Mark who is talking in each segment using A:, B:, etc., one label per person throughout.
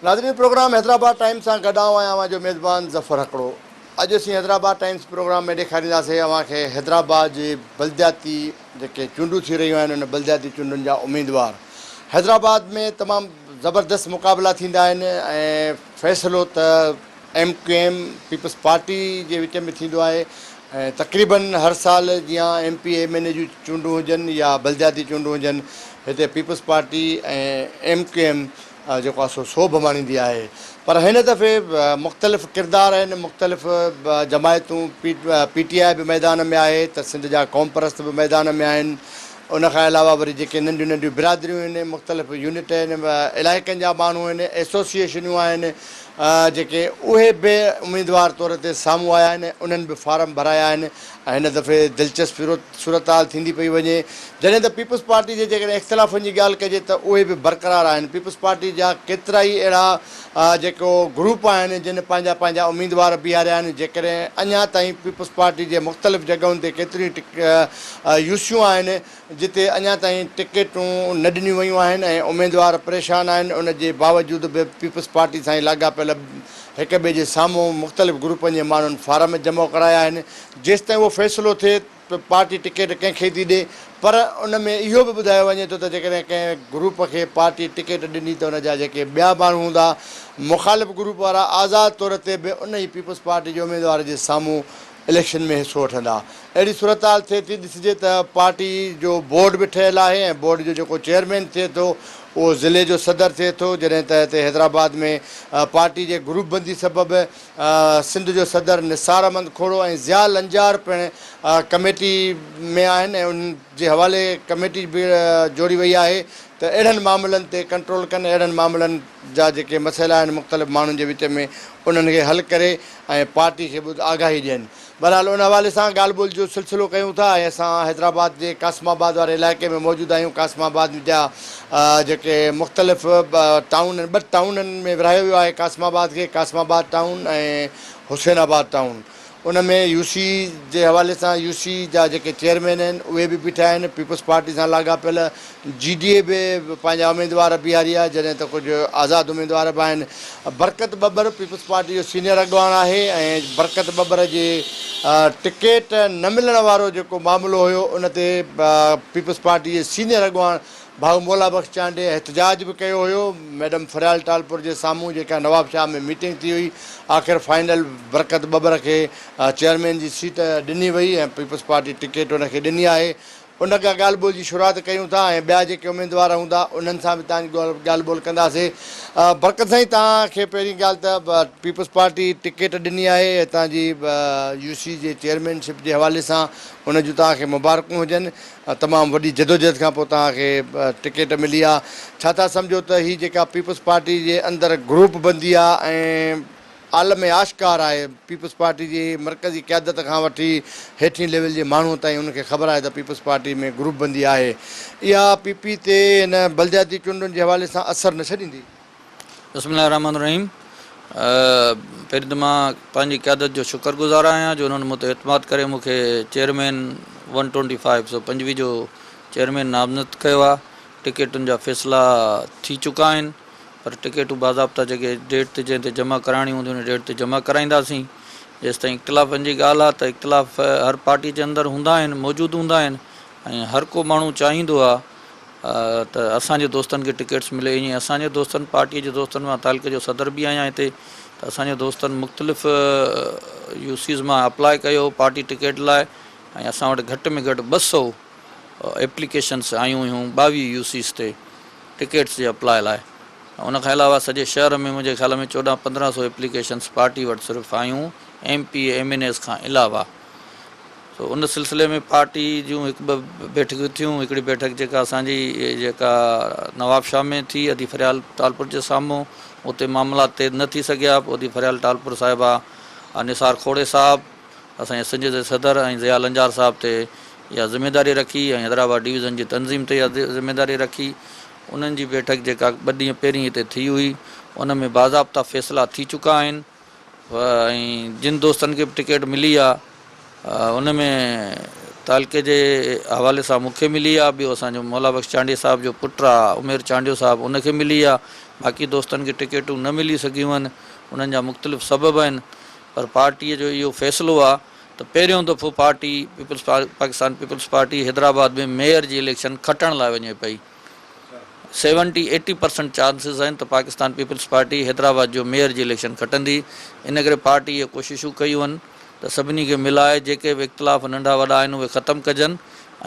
A: ناظرين programme Hyderabad times سان گڏ آئون آهيان اوهان جو ميزبان ظفر هڪڙو. اڄ اسين حيدرآباد ٽائيمز پروگرام ۾ ڏيکارينداسين اوهان کي حيدرآباد جي بلدياتي جيڪي چونڊون ٿي رهيون آهن ان بلدياتي چونڊن جا اميدوار. حيدرآباد ۾ تمام زبردست مقابلا ٿيندا آهن ۽ فيصلو ته M Q M peoples party جي وچ ۾ ٿيندو آهي ۽ تقريبن هر سال جيان M P M N A جون چونڊون هجن يا بلدياتي چونڊون هجن هتي peoples party ۽ M Q M جيڪو آهي سو سوڀ ماڻيندي آهي پر هن دفعي مختلف ڪردار آهن مختلف جماعتون پي ٽي آء به ميدان ۾ آهي ته سنڌ جا قومپرست به ميدان ۾ آهن ان کان علاوه وري جيڪي ننڍيون ننڍيون برادريون آهن مختلف يونٽ آهن علائقن جا ماڻهو آهن ايسوسيئيشنون آهن جيڪي اهي به اميدوار طور تي سامهون آيا آهن ۽ انهن به فارم ڀرايا آهن ۽ هن دفعي دلچسپ صورتحال ٿيندي پئي وڃي جڏهن ته پيپلز پارٽي جي جيڪڏهن اختلافن جي ڳالهه ڪجي ته اهي به برقرار آهن پيپلز پارٽي جا ڪيترائي اهڙا جيڪو گروپ آهن جن پنهنجا پنهنجا اميدوار بيهاريا آهن جيڪڏهن اڃا تائين پيپلز پارٽي جي مختلف جڳهن تي ڪيتريون يوسيون آهن جتي اڃا تائين ٽڪيٽون نه ڏنيون ويون آهن ۽ اميدوار پريشان آهن ان جي باوجود به پيپلز پارٽي سان ئي لاڳاپيل هڪ ٻئي جي سامهون مختلف گروپن جي ماڻهن فارم جمع ڪرايا آهن جيستائين اهو فيصلو ٿئي ته پارٽي ٽڪيٽ ڪنهن کي ٿي ڏي پر ان ۾ اهو به ٻڌايو وڃي ٿو ته جيڪڏهن ڪنهن گروپ کي پارٽي ٽڪيٽ ڏني ته ان جا جيڪي ٻيا ماڻهو هوندا مخالف گروپ وارا آزاد طور تي به ان ئي پيپلز پارٽي جي اميدوار جي سامهون اليڪشن ۾ حصو وٺندا. اهڙي صورتحال ٿئي ٿي ڏسجي ته پارٽي جو بورڊ به ٺهيل آهي ۽ بورڊ جو جيڪو چيئرمين ٿئي ٿو اهو ضلعي جو صدر ٿئي ٿو جڏهن ته هتي حيدرآباد ۾ پارٽي جي گروپ بندي سبب سنڌ جو صدر نثار احمد کوڙو ۽ ضياء لنجار پڻ ڪميٽي ۾ آهن ۽ انهن جي حوالي ڪميٽي به جوڙي وئي آهي ته اهڙن معاملن تي ڪنٽرول ڪن اهڙن معاملن جا جيڪي مسئلا آهن مختلف ماڻهن جي وچ ۾ انهن کي حل ڪري ۽ پارٽي کي به آگاهي ڏين. بهرحال ان حوالي سان ڳالهه ٻولهه جو سلسلو ڪيون ٿا ۽ اسان حيدرآباد جي قاسم آباد واري علائقي ۾ موجود آهيون. قاسم آباد جا جيڪي مختلف ٽائون آهن، ٻه ٽائونن ۾ ورهايو ويو آهي قاسم آباد کي، قاسم آباد ٽائون ۽ حسين آباد ٽائون. ان ۾ يو سي جي حوالي سان يو سي جا جيڪي چيئرمين آهن اهي به بيٺا آهن، پيپلز پارٽي سان لاڳاپيل جي ڊي اي به پنهنجا اميدوار بيهاري آهي جڏهن ته ڪجهه آزاد اميدوار به آهن. برڪت ٻٻر پيپلز پارٽي جو سينيئر اڳواڻ آهي ۽ برڪت ٻٻر جي ٽڪيٽ نه ملڻ وارو جيڪو معاملو هيو ان تي پيپلز پارٽي جي سينيئر اڳواڻ ڀائو مولا بخش چانڊيي احتجاج به ڪيو هيو ميڊم فريال ٽالپر جي سامهون جيڪا نوابشاهه ۾ ميٽنگ ٿي هئي آخر فائنل برڪت ٻٻر کي چيئرمين جي سيٽ ڏني وئي ۽ پيپلز پارٽي ٽڪيٽ ان کي ڏني آهي ان کان ڳالهه ٻولهه جي شروعات ڪيون ٿا ۽ ٻيا جيڪي اميدوار هوندا انهن سان به توهان جي ڳالهه ٻولهه ڪنداسين. برڪت سائين توهان کي پهرين ڳالهه ته پيپلز پارٽي ٽڪيٽ ڏني آهي هتان جي يو سي جي چيئرمين شپ جي حوالي سان ان جون توهان کي مبارڪون هجن تمام وڏي جدوجهد کان پوء توهان کي ٽڪيٽ ملي آهي ڇا ٿا سمجهو ته هي جيڪا پيپلز پارٽي جي اندر گروپ بندي آهي ۽ عالم آشڪار آهي، پيپلز پارٽي جي مرڪزي قيادت کان وٺي هيٺين ليول جي ماڻهو تائين ان کي خبر آهي ته پيپلز پارٽي ۾ گروپ بندي آهي، اها پي پي تي هن بلدياتي چونڊن جي حوالي سان اثر نه ڇڏيندي.
B: بسم الله الرحمٰن الرحيم پهرين ته مان پنهنجي قيادت جو شڪر گذار آهيان جو انهن مون تي اعتماد ڪري مون کي چيئرمين ون ٽوئنٽي فائيو 125 جو چيئرمين نامزد ڪيو آهي ٽڪيٽن جا فيصلا ٿي چڪا آهن پر ٽڪيٽون باضابطا جيڪي ڊيٽ تي جنهن تي جمع ڪرائڻيون هونديون ان ڊيٽ تي جمع ڪرائينداسين. جيستائين اختلافن جي ڳالهه آهي ته اختلاف هر پارٽي جي اندر هوندا آهن موجود هوندا آهن ۽ هر ڪو ماڻهو چاهيندو آهي ته اسان جي دوستن کي ٽڪيٽس ملي ائين اسان جي دوستن پارٽي جي دوستن مان تعلقي جو صدر به آهيان هتي ته اسان جي دوستن مختلف يو سيز مان اپلاء ڪيو پارٽي ٽڪيٽ لاء ۽ اسان وٽ گهٽ ۾ گهٽ 200 ايپليڪيشنس آيون هيون 22 يو سيز تي ٽڪيٽس جي اپلاء لاء ان کان علاوه سڄي شهر ۾ منهنجي خيال ۾ 14 15 سو ايپليڪيشنس پارٽي وٽ صرف آيون M P A M N As کان علاوه سو ان سلسلي ۾ پارٽي جون هڪ ٻه بيٺڪون ٿيون هڪڙي بيٺڪ جيڪا اسان جي جيڪا نوابشاهه ۾ ٿي ادي فريال ٽالپر جي سامهون اتي معاملات طئي نه ٿي سگهيا پوء ادي فريال ٽالپر صاحبه نثار کوڙي صاحب اسان جي سنڌ جي صدر ۽ ضياء لنجار صاحب تي اها ذميداري رکي ۽ حيدرآباد ڊويزن جي تنظيم تي اها ذميداري رکي. انهن جي بيٺڪ جيڪا ٻه ڏينهن پهرين هتي ٿي هئي ان ۾ باضابطا فيصلا ٿي چڪا آهن ۽ جن دوستن کي به ٽڪيٽ ملي آهي ان ۾ تعلقي جي حوالي سان مون کي ملي آهي ٻيو اسان جو مولا بخش چانڊيي صاحب جو پٽ آهي عمير چانڊيو صاحب ان کي ملي آهي. باقي دوستن کي ٽڪيٽون نه ملي سگهيون آهن انهن جا مختلف سبب آهن پر پارٽيء جو اهو فيصلو آهي ته پهريون دفعو party peoples Pakistan peoples party Hyderabad ۾ mayor جي اليڪشن کٽڻ لاء وڃي پئي. سيونٽي ايٽي پرسنٽ چانسز آهن ته پاڪستان پيپلز پارٽي حيدرآباد جو ميئر جي اليڪشن کٽندي ان ڪري پارٽي اهي ڪوششون ڪيون آهن ته سڀني کي ملائي جيڪي به اختلاف ننڍا وڏا آهن اهي ختم ڪجن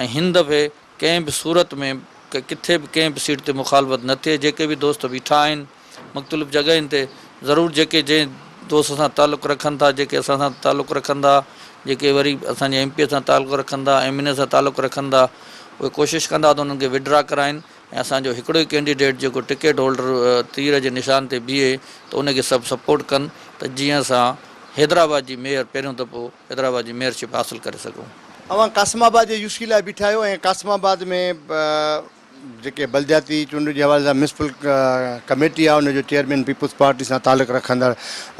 B: ۽ هن دفعي ڪنهن به صورت ۾ ڪٿي به ڪنهن به سيٽ تي مخالفت نه ٿئي جيڪي به دوست بيٺا آهن مختلف جڳهين تي ضرور جيڪي جنهن دوست سان تعلق رکن ٿا جيڪي اسان سان تعلق رکن ٿا جيڪي وري اسان جي ايم پي اي سان تعلق رکن ٿا ايم اين اي سان تعلق رکن ٿا اهي ڪوشش ڪندا ته انهن کي وڊرا ڪرائين ۽ اسان جو هڪڙو ئي ڪينڊيڊيٽ جيڪو ٽڪيٽ هولڊر تير جي نشان تي بيهي ته ان کي سڀ سپورٽ ڪن ته جيئن اسان حيدرآباد جي ميئر پهريون دفعو حيدرآباد جي ميئر شپ حاصل ڪري سگهون.
A: اوهان قاسم آباد جي يو سي لاء بيٺا آهيو ۽ قاسم آباد ۾ جيڪي بلدياتي چونڊن جي حوالي سان ميونسپل ڪميٽي آهي ان جو چيئرمين پيپلز پارٽي سان تعلق رکندڙ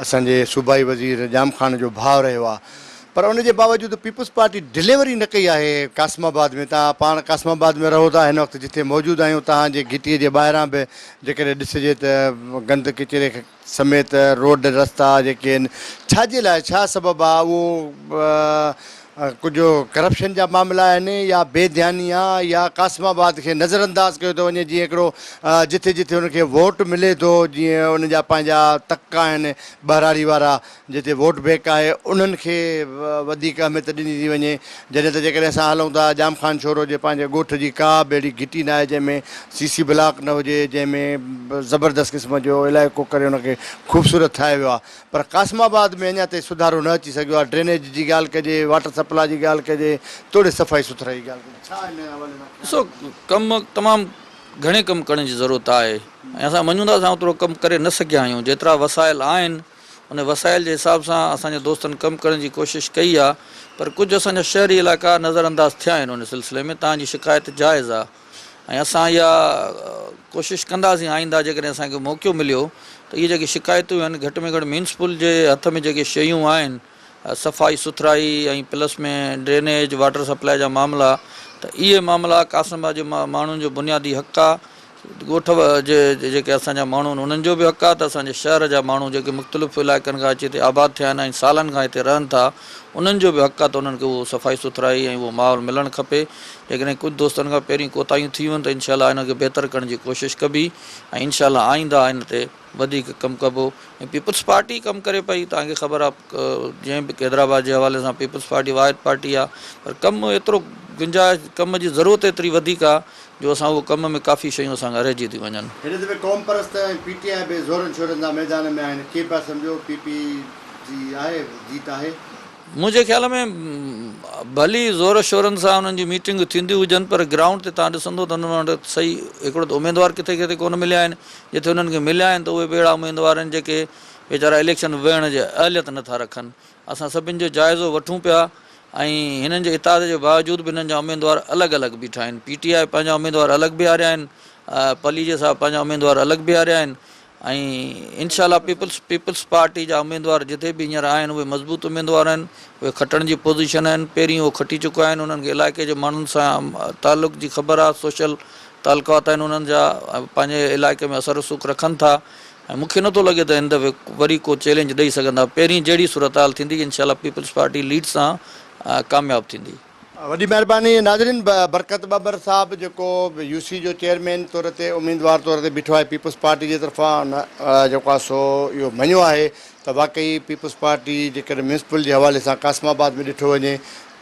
A: اسان جي صوبائي وزير ڄام خان جو ڀاء رهيو آهي پر ان جي باوجود پيپلز پارٽي ڊليوري نه ڪئي آهي قاسم آباد ۾ توهان پاڻ قاسم آباد ۾ رهو ٿا هن وقت جتي موجود آهيون توهان جي گهٽي جي ٻاهران به جيڪڏهن ڏسجي ته گند ڪچري سميت روڊ رستا جيڪي آهن ڇا جي لاء ڇا سبب آهي اهو ڪجهه ڪرپشن جا معاملا آهن يا بي ڌياني آ يا قاسم آباد کي نظر انداز ڪيو ٿو وڃي جيئن هڪڙو جٿي جٿي ان کي ووٽ ملي ٿو جيئن ان جا پنهنجا تڪ آهن ٻهراڙي وارا جتي ووٽ بينڪ آهي انهن کي وڌيڪ اهميت ڏني ٿي وڃي جڏهن ته جيڪڏهن اسان هلون ٿا ڄام خان شورو جي پنهنجي ڳوٺ جي ڪا به اهڙي گهٽي ناهي جنهن ۾ سي سي بلاڪ نه هجي جنهن ۾ زبردست قسم جو علائقو ڪري ان کي خوبصورت ٺاهيو ويو آهي پر قاسم آباد ۾ اڃا تائين سڌارو نه اچي سگهيو آهي، ڊرينيج جي ڳالهه ڪجي، واٽر سپلاء جي ڳالهه ڪجي توڙي صفائي سٿرائي جي ڳالهه ڪجي ڇا ان حوالي سان خيال
B: ڏسو ڪم تمام گهڻي ڪم ڪرڻ جي ضرورت آهي ۽ اسان مڃون ٿا اسان اوترو ڪم ڪري نه سگهيا آهيون جيترا وسائل آهن ان وسائل جي حساب سان اسان جي دوستن ڪم ڪرڻ جي ڪوشش ڪئي آهي پر ڪجهه اسان جا شهري علائقا نظر انداز ٿيا آهن ان سلسلي ۾ توهان جي شڪايت جائز آهي. ۽ اسان اها ڪوشش ڪنداسين آئنده جيڪڏهن اسان کي موقعو مليو ته اهي جيڪي شڪايتون آهن گهٽ ۾ گهٽ ميونسپل جي هٿ ۾ جيڪي شيون آهن صفائي سٿرائي ۽ پلس ۾ ڊرينيج واٽر سپلاء جا معاملا ته اهي معاملا قاسم آباد جي ماڻهن جو بنيادي حق آهي ڳوٺ جي جيڪي اسان جا ماڻهو آهن انهن جو به حق آهي ته اسان جي شهر جا ماڻهو جيڪي مختلف علائقن کان اچي هتي آباد ٿيا آهن ۽ سالن کان هتي رهن ٿا انهن جو به حق آهي ته انهن کي اهو صفائي سٿرائي ۽ اهو ماحول ملڻ کپي. جيڪڏهن ڪجهه دوستن کان پهرين ڪوتاهيون ٿي ويون ته انشاء الله ان کي بهتر ڪرڻ جي ڪوشش ڪبي ۽ انشاء الله آئنده ان تي وڌيڪ ڪم ڪبو ۽ پيپلز پارٽي ڪم ڪري پئي توهان کي خبر آهي جنهن به حيدرآباد جي حوالي سان پيپلز پارٽي واحد پارٽي آهي پر ڪم ايترو گنجائش ڪم جي ضرورت ايتري وڌيڪ آهي جو اسان اهو ڪم ۾ ڪافي شيون اسان کان رهجي ٿيون وڃن.
A: هن دفعي قومپرست ۽ پي ٽي آء به زورن شورن سان ميدان ۾ آهن، ڪيئن پيا سمجهو پي پي جي آهي جيت آهي؟
B: منهنجي خيال ۾ ڀلي زور شورن سان انهن جون ميٽنگون ٿينديون هجن پر گرائونڊ تي توهان ڏسندو ته انهن وٽ صحيح هڪڙو ته اميدوار ڪٿي ڪٿي ڪونه مليا آهن جتي انهن کي مليا آهن ته اهي به اهڙا اميدوار آهن جيڪي ويچارا اليڪشن وڙهڻ جي اهليت نٿا رکن اسان سڀن جو جائزو وٺون پيا ۽ هنن جي اتحاد جي باوجود به هنن جا اميدوار الڳ الڳ بيٺا آهن پي ٽي آء پنهنجا اميدوار الڳ بيهاريا آهن پليجي صاحب پنهنجا اميدوار الڳ بيهاريا آهن ۽ انشاء الله پيپلز پيپلز پارٽي جا اميدوار جتي به هينئر آهن اهي مضبوط اميدوار آهن اهي کٽڻ جي پوزيشن آهن پهرين اهو کٽي چڪا آهن انهن کي علائقي جي ماڻهن سان تعلق جي خبر آهي سوشل تعلقات آهن انهن جا پنهنجي علائقي ۾ اثر رسوخ رکن ٿا ۽ مون کي نٿو لڳي ته هن دفعي وري ڪو چئلينج ڏئي سگهندا پهرين جهڙي صورتحال ٿيندي انشاء الله پيپلز پارٽي ليڊ سان ڪامياب ٿيندي.
A: وڏي مهرباني ناظرين برڪت ٻٻر صاحب جيڪو يو سي جو چيئرمين طور تي اميدوار طور تي بيٺو آهي پيپلز پارٽي جي طرفان ان جيڪو آهي سو اهو مڃيو آهي ته واقعي پيپلز پارٽي جيڪڏهن ميونسپل جي حوالي سان قاسم آباد ۾ ڏٺو وڃي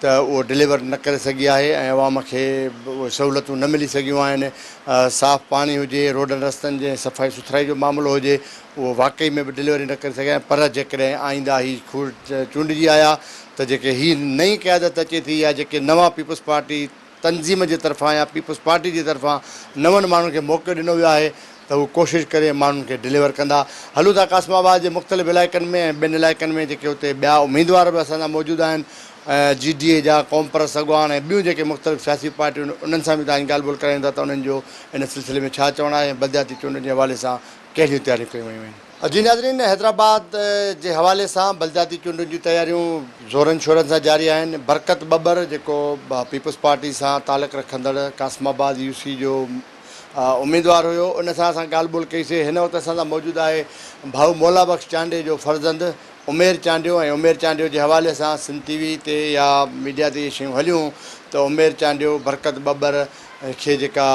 A: ته اهو ڊليور نه ڪري سگهي آهي ۽ عوام کي اهي سهولتون نه ملي سگهيون آهن صاف پاڻي هجي روڊن رستن جي صفائي سٿرائي جو معاملو هجي اهو واقعي ۾ به ڊليوري نه ڪري سگهيا آهن پر جيڪڏهن آئنده هي چونڊجي آيا ته جيڪي هي نئين قيادت اچي ٿي يا جيڪي نوان پيپلز پارٽي تنظيم جي طرفان يا پيپلز پارٽي جي طرفان نون ماڻهن کي موقعو ڏنو ويو آهي ته هو ڪوشش ڪري ماڻهن کي ڊليور ڪندا. هلون ٿا قاسم آباد جي مختلف علائقن ۾ ۽ ٻين علائقن ۾ جيڪي اتي ٻيا اميدوار به اسان سان موجود آهن جي ڊي اي جا قومپرست اڳواڻ ۽ ٻيون جيڪي مختلف سياسي پارٽيون آهن انهن سان به توهان جي ڳالهه ٻولهه ڪرايون ٿا ته انهن جو ان سلسلي ۾ ڇا چوڻ آهي ۽ بلدياتي چونڊن جي حوالي سان ڪهڙيون تياريون ڪيون ويون آهن. جي ناظرين حيدرآباد جي حوالي سان بلدياتي چونڊن جون تياريون زورن شورن سان جاري آهن برڪت ٻٻر جيڪو پيپلز پارٽي سان تعلق رکندڙ قاسم آباد يو سي جو اميدوار هيو ان سان اسان ڳالهه ٻولهه ڪئي سي هن وقت اسان سان موجود آهي ڀائو مولا بخش چانڊيي جو فرزند عمير چانڊيو ۽ عمير چانڊيو جي حوالي سان سنڌ ٽي وي تي يا ميڊيا تي اهي شيون هليون ته عمير چانڊيو برڪت ٻٻر کي جيڪا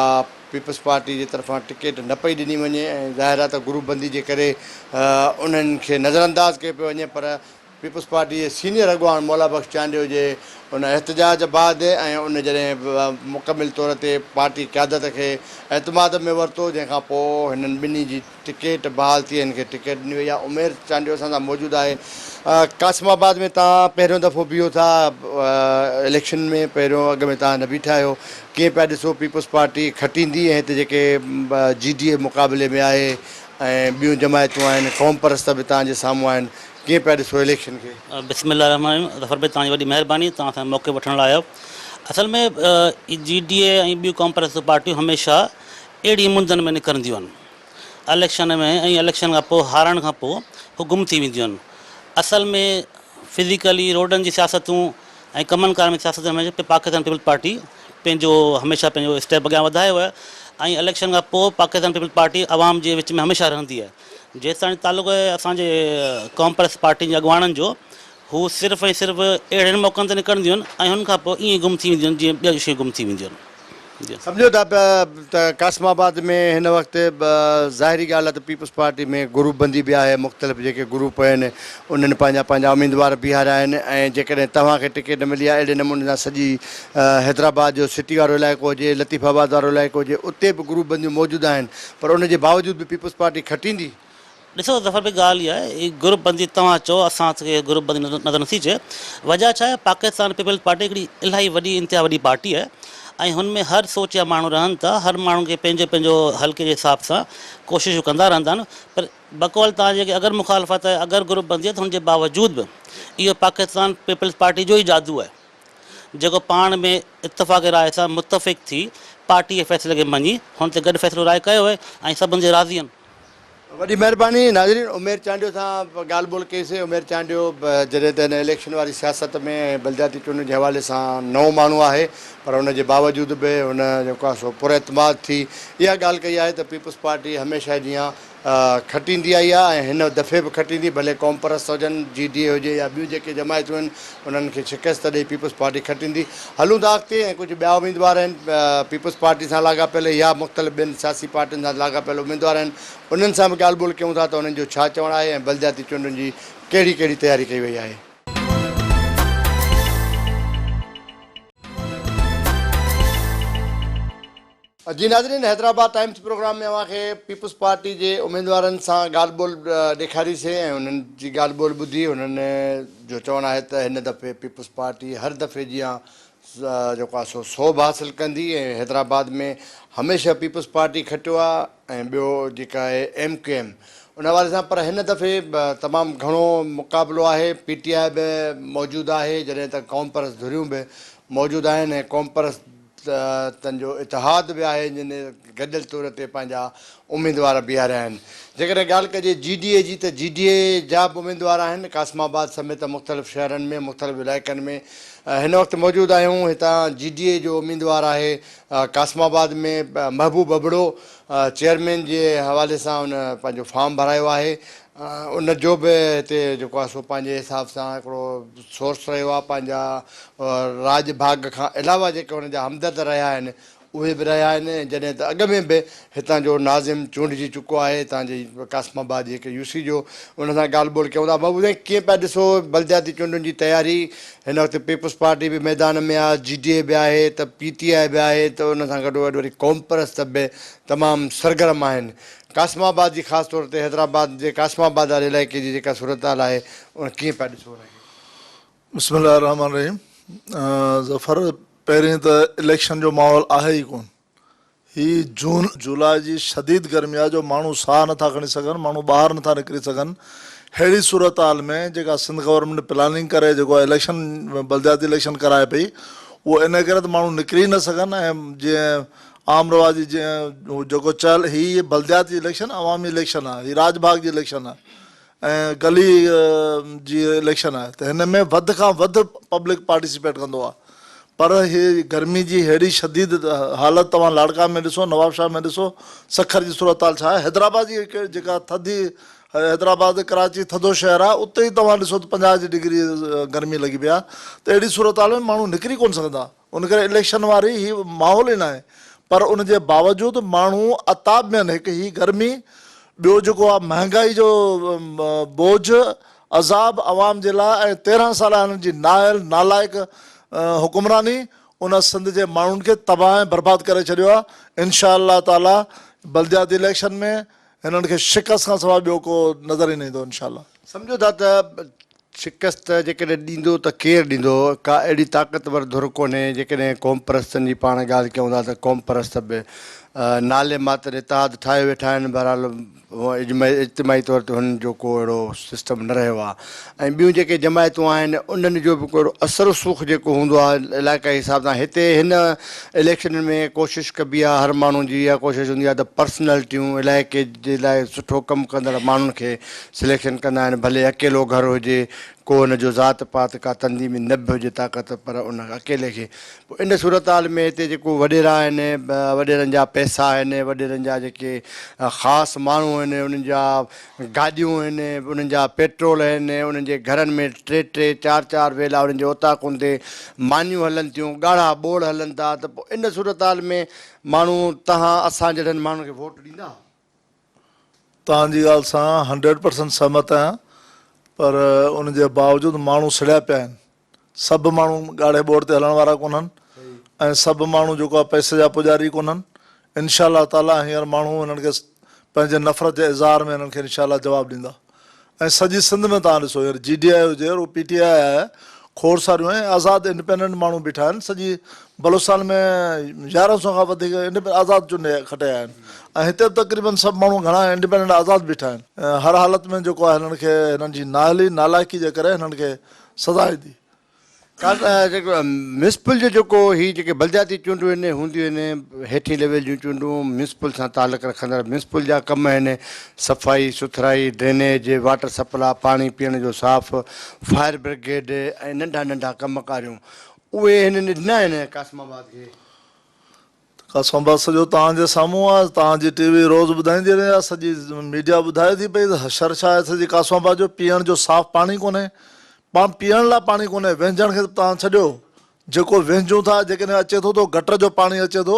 A: پيپلز پارٽي جي طرفان ٽڪيٽ نه پئي ڏني وڃي ۽ ظاهر آهي ته گروپ بندي جي ڪري انهن کي نظرانداز ڪيو پيو وڃي پر پيپلز پارٽي جي سينيئر اڳواڻ مولا بخش چانڊيو جي ان احتجاج بعد ۽ ان جڏهن مڪمل طور تي پارٽي قيادت کي اعتماد ۾ ورتو جنهن کان پوء هنن ٻنهي جي ٽڪيٽ بحال ٿي ۽ هن کي ٽڪيٽ ڏني وئي آهي. عمير چانڊيو اسان سان موجود آهي. قاسم آباد ۾ توهان پهريون دفعو بيهو ٿا اليڪشن ۾ پهريون اڳ ۾ توهان نه بيٺا آهيو ڪيئن پيا ڏسو پيپلز پارٽي کٽيندي ۽ هتي جيڪي جي ڊي اي مقابلي ۾ آهي ۽ ٻيون جماعتون آهن قومپرست به توهان جي سامهون آهن ڪيئن پيا ڏسو اليڪشن کي؟
C: بسم الله الرحمٰن الرحيم ظفر ڀائي توهان جي وڏي مهرباني توهان اسان کي موقعو وٺڻ لاء آيو اصل ۾ جي ڊي اي ۽ ٻيون قومپرست پارٽيون هميشه اهڙي مندن ۾ نڪرنديون آهن اليڪشن ۾ ۽ اليڪشن کان پوء هارڻ کان پوء هو گم ٿي وينديون آهن اصل ۾ فزيڪلي روڊن جي سياستون ۽ ڪمن ڪارن ۾ سياست ۾ پاڪستان پيپلز پارٽي پنهنجو هميشه پنهنجو اسٽيپ اڳيان وڌايو آهي ۽ اليڪشن کان پوء پاڪستان پيپلز پارٽي عوام جي وچ ۾ هميشه رهندي آهي جيستائين تعلق آهي اسان جي قومپرست پارٽين جي اڳواڻن جو، هو صرف ۽ صرف اهڙن موقعن تي نڪرنديون آهن ۽ ان کان پوء ائين گم ٿي وينديون آهن جيئن ٻيون شيون گم ٿي وينديون آهن.
A: سمجهو ٿا پيا ته قاسم آباد ۾ هن وقت ظاهري ڳالهه آهي ته پيپلز پارٽي ۾ گروپ بندي به آهي مختلف جيڪي گروپ آهن انهن پنهنجا پنهنجا اميدوار بيهاريا آهن ۽ جيڪڏهن توهان کي ٽڪيٽ نه ملي آهي اهڙي نموني سان سڄي حيدرآباد جو سٽي وارو علائقو هجي لطيف آباد وارو علائقو هجي اتي به گروپ بنديون موجود آهن پر ان جي باوجود به پيپلز پارٽي کٽيندي.
C: ڏسو ظفر ڀائي ڳالهه اها آهي هي گروپ بندي توهان چئو اسان کي گروپ بندي نظر نٿي اچي وجهه ڇا آهي پاڪستان پيپلز پارٽي هڪڙي الاهي وڏي انتها وڏي پارٽي آهي ۽ هن ۾ هر سوچ جا ماڻهو رهن ٿا هر ماڻهو کي پنهنجو پنهنجو حلقي جي حساب سان ڪوششون ڪندا رهندا آهن پر بقول توهان جي اگر مخالفت آهي اگر گروپ بندي آهي ته هن جي باوجود به اهو پاڪستان پيپلز پارٽي جو ئي جادو آهي جيڪو پاڻ ۾ اتفاق راء سان متفق ٿي پارٽي جي فيصلي کي مڃي هن تي گڏ فيصلو راء ڪيو آهي ۽ سڀ ان تي راضي آهن.
A: وڏي مهرباني ناظرين عمير چانڊيو سان ڳالهه ٻولهه ڪئي سي عمير چانڊيو جڏهن ته هن اليڪشن واري سياست ۾ ۽ بلدياتي چونڊن جي حوالي سان نئون ماڻهو آهي پر ان جي باوجود به هن جيڪو آهي سو پراعتماد ٿي اها ڳالهه ڪئي آهي ته پيپلز پارٽي هميشه جيان کٽيندي آئي آهي ۽ هن دفعي به کٽيندي، ڀلي قومپرست هجن، جي ڊي اي هجي يا ٻيون جيڪي جماعتون آهن انهن کي شڪست ڏئي پيپلز پارٽي کٽيندي. هلون ٿا اڳتي ۽ ڪجهه ٻيا اميدوار آهن پيپلز پارٽي سان لاڳاپيل يا مختلف ٻين سياسي پارٽين سان لاڳاپيل اميدوار آهن انهن سان به ڳالهه ٻولهه ڪيون ٿا ته انهن جو ڇا چوڻ آهي ۽ بلدياتي چونڊن جي ڪهڙي ڪهڙي تياري ڪئي وئي آهي. جي ناظرين حيدرآباد ٽائمز پروگرام ۾ اوهان کي پيپلز پارٽي جي اميدوارن سان ڳالهه ٻولهه ڏيکاري سي ۽ انهن جي ڳالهه ٻولهه ٻڌي انهن جو چوڻ آهي ته هن دفعي پيپلز پارٽي هر دفعي جيان جيڪو آهي سو سوڀ حاصل ڪندي ۽ حيدرآباد ۾ هميشه پيپلز پارٽي کٽيو آهي ۽ ٻيو جيڪا آهي ايم ڪيو ايم ان حوالي سان پر هن دفعي تمام گهڻو مقابلو آهي پي ٽي آء به موجود آهي جڏهن ته قومپرست ڌريون به موجود آهن ۽ قومپرست تن جو اتحاد به آهي جن گڏيل طور تي پنهنجا اميدوار بيهاريا آهن. جيڪڏهن ڳالهه ڪجي جي ڊي اي جي ته جي ڊي اي جا به اميدوار آهن قاسم آباد سميت مختلف شهرن ۾ مختلف علائقن ۾ هن وقت موجود آهيون هتان جي ڊي اي جو اميدوار آهي قاسم آباد ۾ محبوب ابڙو چيئرمين جي حوالي سان ان پنهنجو فارم ڀرايو آهي ان جو به هتي جيڪو آهي سو پنهنجي حساب سان هڪڙو سورس رهيو آهي پنهنجا راڄ ڀاڳ کان علاوه جيڪي هن جا همدرد رهيا آهن اهي به رهيا آهن ۽ جڏهن ته اڳ ۾ به هتان جو ناظم چونڊجي چڪو آهي هتان جي قاسم آباد جي هڪ يو سي جو ان سان ڳالهه ٻولهه ڪيون ٿا محبوب سائين ڪيئن پيا ڏسو بلدياتي چونڊن جي تياري هن وقت پيپلز پارٽي به ميدان ۾ آهي جي ڊي اي به آهي ته پي ٽي آء به آهي ته ان سان گڏوگڏ وري قومپرست به تمام سرگرم آهن قاسم آباد جي خاص طور تي حيدرآباد جي قاسم آباد واري علائقي جي جيڪا صورتحال آهي ان ڪيئن پيا ڏسو ان کي؟
D: بسم الله الرحمٰن الرحيم ظفر پهرين ته اليڪشن جو ماحول آهي ئي ڪون هي جون جولاء جي شديد گرمي آهي جو ماڻهو ساهه نٿا کڻي سگهن ماڻهو ٻاهر نٿا نڪري سگهن ههڙي صورتحال ۾ جيڪا سنڌ گورنمينٽ پلاننگ ڪري جيڪو اليڪشن بلدياتي اليڪشن ڪرائي پئي اهو ان ڪري ته ماڻهو نڪري نه سگهن ۽ جيئن عام رواجي جيئن جيڪو چيل هي بلدياتي اليڪشن عوامي اليڪشن آهي هي راڄ ڀاڳ جي اليڪشن آهي ۽ گلي جي اليڪشن آهي ته هن ۾ وڌ کان وڌ پبلڪ پارٽيسپيٽ ڪندو آهي پر هي گرمي جي ههڙي شديد حالت توهان لاڙڪاڻي ۾ ڏسو، نوابشاهه ۾ ڏسو، سکر جي صورتحال ڇا آهي، حيدرآباد جي جيڪا ٿڌي حيدرآباد ڪراچي ٿڌو شهر آهي اتي ئي توهان ڏسو ته 50 جي ڊگري گرمي لڳي پئي آهي ته اهڙي صورتحال ۾ ماڻهو نڪري ڪونه سگهندا ان ڪري اليڪشن واري هي ماحول ئي ناهي پر ان جي باوجود ماڻهو عتاب ۾ آهن هڪ هي گرمي ٻيو جيڪو آهي مهانگائي جو بوجهه عذاب عوام جي لاء ۽ 13 سال هنن جي نااهل نالائق حڪمراني ان سنڌ جي ماڻهن کي تباهه ۽ برباد ڪري ڇڏيو آهي انشاء الله تعالي بلدياتي اليڪشن ۾ هنن کي شڪست کان سواء ٻيو ڪو نظر ئي نه ايندو انشاء الله.
A: سمجهو ٿا ته شڪست جيڪڏهن ڏيندو ته ڪير ڏيندو؟ ڪا اهڙي طاقتور ڌر ڪونهي، جيڪڏهن قومپرستن جي پاڻ ڳالهه ڪيون ٿا ته قومپرست به نالي ماتر اتحاد ٺاهيو ويٺا آهن، بهرحال اجتماعي طور تي هنن جو ڪو اهڙو سسٽم نه رهيو آهي ۽ ٻيون جيڪي جماعتون آهن انهن جو به ڪو اهڙو اثر رسوخ جيڪو هوندو آهي علائقائي حساب سان هتي هن اليڪشنن ۾ ڪوشش ڪبي آهي هر ماڻهو جي اها ڪوشش هوندي آهي ته پرسنالٽيون علائقي جي لاء سٺو ڪم ڪندڙ ماڻهن کي سليڪشن ڪندا آهن ڀلي اڪيلو گهر هجي ڪو ان جو ذات پات ڪا تنظيمي نه به هجي طاقت پر ان اڪيلي کي پوء ان صورتحال ۾ هتي جيڪو وڏيرا آهن وڏيرن جا پئسا آهن وڏيرن جا جيڪي خاص ماڻهو آهن انهن جا گاڏيون آهن انهن جا پيٽرول آهن انهن جي گهرن ۾ ٽي ٽي چار چار ويلا انهن جي اوطاقن تي مانيون هلن ٿيون ڳاڙها ٻوڙ هلن ٿا ته پوء ان صورتحال ۾ ماڻهو تهان اسان جهڙن ماڻهن کي ووٽ ڏيندا؟
D: توهان جي ڳالهه سان هنڊريڊ پرسنٽ سهمت آهيان پر ان جي باوجود ماڻهو سڙيا پيا آهن سڀ ماڻهو ڳاڙهي ٻوڙ تي هلڻ وارا ڪونهن ۽ سڀ ماڻهو جيڪو آهي پئسي جا پوڄاري ڪونهن انشاء الله تعالي هينئر ماڻهو هنن کي پنهنجي نفرت جي اظهار ۾ هنن کي انشاء الله جواب ڏيندا ۽ سڄي سنڌ ۾ توهان ڏسو هينئر جي ڊي I هجي رڳو پي ٽي آء آهي کوڙ ساريون ۽ آزاد انڊپينڊنٽ ماڻهو بيٺا آهن سڄي بلوچستان ۾ 1100 کان وڌيڪ انڊپينڊنٽ آزاد چونڊي کٽيا آهن ۽ هتي به تقريبن سڀ ماڻهو گهڻا انڊپينڊنٽ آزاد بيٺا آهن هر حالت ۾ جيڪو آهي هنن کي هنن جي نااهلي نالائقي جي ڪري هنن کي سزا ايندي.
A: جيڪو ميونسپل جو جيڪو هي جيڪي بلدياتي چونڊون آهن هونديون آهن هيٺين ليول جون چونڊون ميونسپل سان تعلق رکندڙ ميونسپل جا ڪم آهن صفائي سٿرائي ڊرينيج واٽر سپلاء پاڻي پيئڻ جو صاف فائر برگيڊ ۽ ننڍا ننڍا ڪم ڪاريون اهي هنن ڏنا آهن قاسم آباد کي.
D: قاسم آباد سڄو توهان جي سامهون آهي توهان جي ٽي وي روز ٻڌائيندي رهي آهي سڄي ميڊيا ٻڌائي ٿي پئي ته حشر ڇا آهي سڄي قاسم آباد جو پيئڻ جو صاف پاڻي ڪونهي پاڻ پيئڻ لاء پاڻي ڪونهي وهنجڻ کي ته توهان ڇڏيو جيڪو وهنجون ٿا جيڪڏهن اچي ٿو ته گٽر جو پاڻي اچي ٿو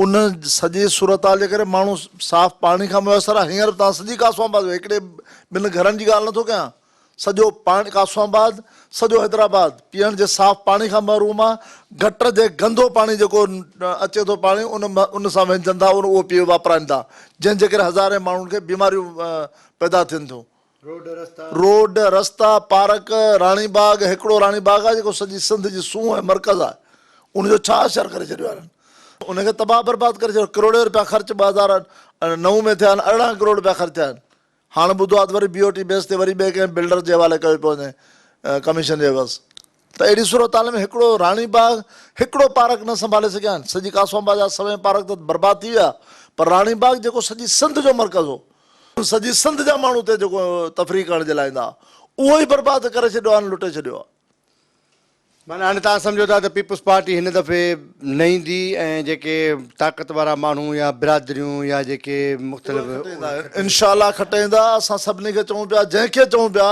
D: ان سڄي صورتحال جي ڪري ماڻهو صاف پاڻي کان ميسر آهي هينئر به توهان سڄي قاسم آباد هڪڙي ٻن گهرن جي ڳالهه نٿو ڪيان سڄو پاڻي قاسم آباد سڄو حيدرآباد پيئڻ جي صاف پاڻي کان محروم آ گٽر جي گندو پاڻي جيڪو اچي ٿو پاڻي ان ان سان وهنجن ٿا اهو پي واپرائن ٿا جنهن جي ڪري هزارين ماڻهن کي بيماريون پيدا ٿين ٿيون روڊ رستا پارڪ راڻي باغ هڪڙو راڻي باغ آ جيڪو سڄي سنڌ جي سونهن ۽ مرڪز آ ان جو ڇا حشر ڪري ڇڏيو آ ان کي تباهه برباد ڪري ڇڏيو ڪروڙين روپيا خرچ 2009 ۾ ٿيا آهن 18 ڪروڙ روپيا خرچ ٿيا آهن هاڻ ٻڌو آ ته وري بي او ٽي بيس تي وري ٻئي ڪنهن بلڊر جي حوالي ڪيو پيو وڃي ڪميشن جي عيوض ته اهڙي صورتحال ۾ هڪڙو راڻي باغ هڪڙو پارڪ نه سنڀالي سگهيا آهن سڄي قاسم آباد جا سوين پارڪ ته برباد ٿي ويا پر راڻي باغ جيڪو سڄي سنڌ جو مرڪز هو سڄي سنڌ جا ماڻهو اتي جيڪو تفريح ڪرڻ جي لاء ايندا هئا اهو ئي برباد ڪري ڇڏيو آهن لٽي ڇڏيو آهي.
A: معنيٰ هاڻي توهان سمجهو ٿا ته پيپلز پارٽي هن دفعي نه ايندي ۽ جيڪي طاقت وارا ماڻهو يا برادريون يا جيڪي مختلف
D: اهي کٽي ايندا انشاء الله کٽي ايندا اسان سڀني کي چئون پيا جنهن کي چئون پيا